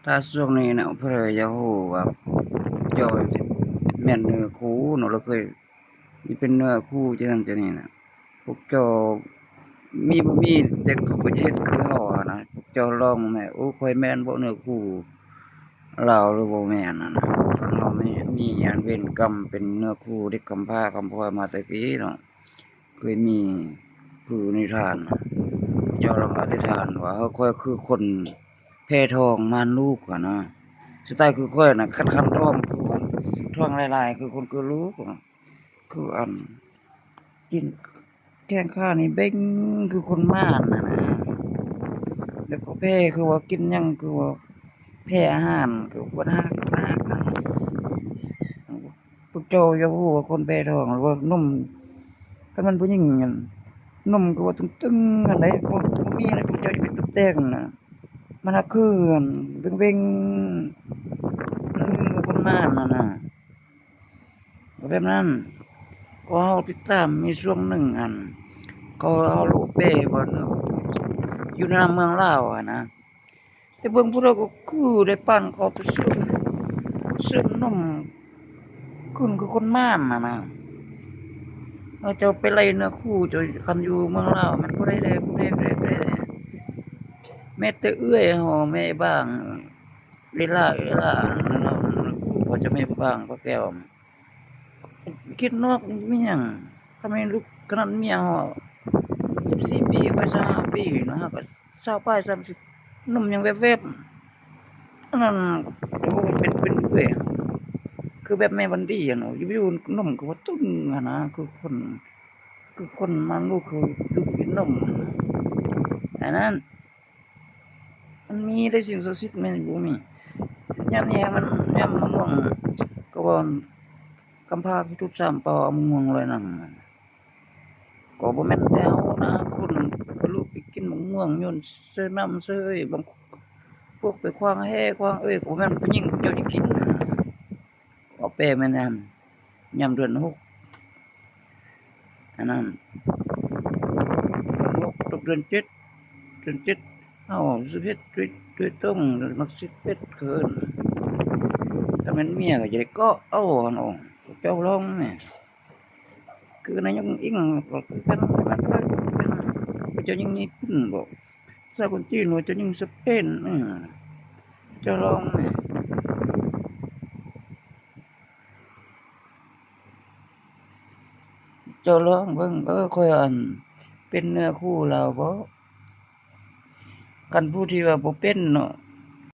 ຖ້າຊ່ວງນີ້ນະ ຜູ້ໃດຢາກຮູ້ວ່າເຈົ້າແມ່ນເນື້ອຄູ່ເນາະ ຫຼືເຄີຍ ນີ້ເປັນເນື້ອຄູ່ຈັ່ງຊັ້ນຈັ່ງນີ້ນະ ພວກເຈົ້າມີບໍ່ມີ ແຕ່ເຂົາກໍຈະເຮັດຄືເຮົາຫັ້ນນະ ພວກເຈົ້າລອງແມ້ ໂອ້ ຂ້ອຍແມ່ນບໍ່ເນື້ອຄູ່ລາວ ຫຼືບໍ່ແມ່ນຫັ້ນນະ ຄັນເຮົາມີ ມີອັນເວນກຳເປັນເນື້ອຄູ່ເດັກກຳພ້າກຳພ້ອຍມາແຕ່ກີ້ເນາະ ເຄີຍມີຄືນິທານ ເຈົ້າລອງອະທິຖານວ່າ ເອີ ຂ້ອຍຄືຄົນແພທອງມານລູກຫັ້ນນະ ສະໄຕຄືຂ້ອຍນະ ຄັນ ຄັນທ້ອງຄື ທ້ອງຫຼາຍໆ ຄືຄົນເກີດລູກ ຄືອັນ ກິນແຂ້ງຂານີ້ເບັ່ງຄືຄົນມານຫັ້ນນະ ແລ້ວກໍແພ້ ຄືວ່າກິນຫຍັງ ຄືວ່າແພ້ອາຫານ ຄືປວດຮາກ ປວດຮາກຫັ້ນນະ. ພວກເຈົ້າຢາກຮູ້ວ່າຄົນແພ້ທ້ອງ ຫຼືວ່ານົມ ຄັນແມ່ນຜູ້ຍິງຫັ້ນ ນົມຄືວ່າຕຶງໆຫັ້ນໃດ ບໍ່ ບໍ່ມີຫັ້ນໃດ ພວກເຈົ້າຢ່າໄປຕົບແຕ່ງນະ ມັນຫາກຄືອັນເບັ່ງໆ ມັນຄືຄົນມານຫັ້ນນະ ແບບນັ້ນ. ເພາະເຮົາຕິດຕາມມີຊ່ວງໜຶ່ງຫັ້ນ ເຂົາ ເຮົາຮູ້ແປ້ວ່າຢູ່ໃນເມືອງລາວຫັ້ນນະ ແຕ່ເບິ່ງຜູ້ໃດກໍຄືໄດ້ປານເຂົາໄປເສີມ ເສີມນົມຂຶ້ນຄືຄົນມານຫັ້ນນະ. ເຮົາເຈົ້າໄປໄລ່ເນື້ອຄູ່ເຈົ້າ ຄັນຢູ່ເມືອງລາວແມ່ນຜູ້ໃດແດ່ ຜູ້ໃດ ຜູ້ໃດ ຜູ້ໃດ ແມ້ແຕ່ເອື້ອຍເຮົາ ແມ່ບາງ ເວລາ ເວລາ ເຮົາເຈົ້າແມ່ບາງ ພະແກ້ວ ຄິດນອກມີຫຍັງ ທຳໄມລູກຂະໜາດເມຍເຮົາສິບສີ່ປີ ຂ້ອຍຊາວຫ້າປີເນາະ ເຮົາກໍຊາວປາຍ ສາມສິບ ນົມຍັງແວບໆ ອັນນັ້ນ ໂອ້ ເປັນ ເປັນເອື້ອຍ ຄືແບບແມ່ວັນດີຫັ້ນເນາະ ຢູ່ໆ ນົມກໍວ່າຕຶງຫັ້ນນະ ຄືຄົນ ຄືຄົນມາລູກ ຄືລູກກິນນົມຫັ້ນນະ ອັນນັ້ນ ມັນມີແຕ່ສິ່ງສັກສິດແມ່ນບໍ່ມີ ຍາມນີ້ມັນ ຍາມມະມ່ວງ ກໍວ່າກຳພ້າພິທຸດສາມເປົ່າເອົາມະມ່ວງລອຍນ້ຳ ກໍບໍ່ແມ່ນແຕ່ເຮົານະ ຄົນລູກໄປກິນມະມ່ວງໂຍນໃສ່ນ້ຳໃສ່ເອີຍ ບາງພວກໄປຂວາງແຮ່ຂວາງເອີຍ ກໍບໍ່ແມ່ນຜູ້ຍິງເຈົ້າຊິກິນ ເອົາແປແມ່ນຍາມ ຍາມເດືອນຫົກ ອັນນັ້ນ ເດືອນຫົກຕົກເດືອນເຈັດ ເດືອນເຈັດ ເຮົາສິເຮັດໂດຍ ໂດຍຕົງ ມັກສິເຮັດເຂີນ ຖ້າແມ່ນເມຍກໍຈະໄດ້ເກາະເອົາຫັ້ນ ເຈົ້າລອງແມ້ ຄືນາຍົກອິງກໍຄືກັນ ເຈົ້າຍິງຍີ່ປຸ່ນບໍ ສາວຄົນຈີນ ເຈົ້າຍິງສະເປນ ເຈົ້າລອງແມ້. ເຈົ້າລອງເບິ່ງ ເອີ ຂ້ອຍອັນ ເປັນເນື້ອຄູ່ລາວບໍ? ຄັນຜູ້ທີ່ວ່າບໍ່ເປັນເນາະ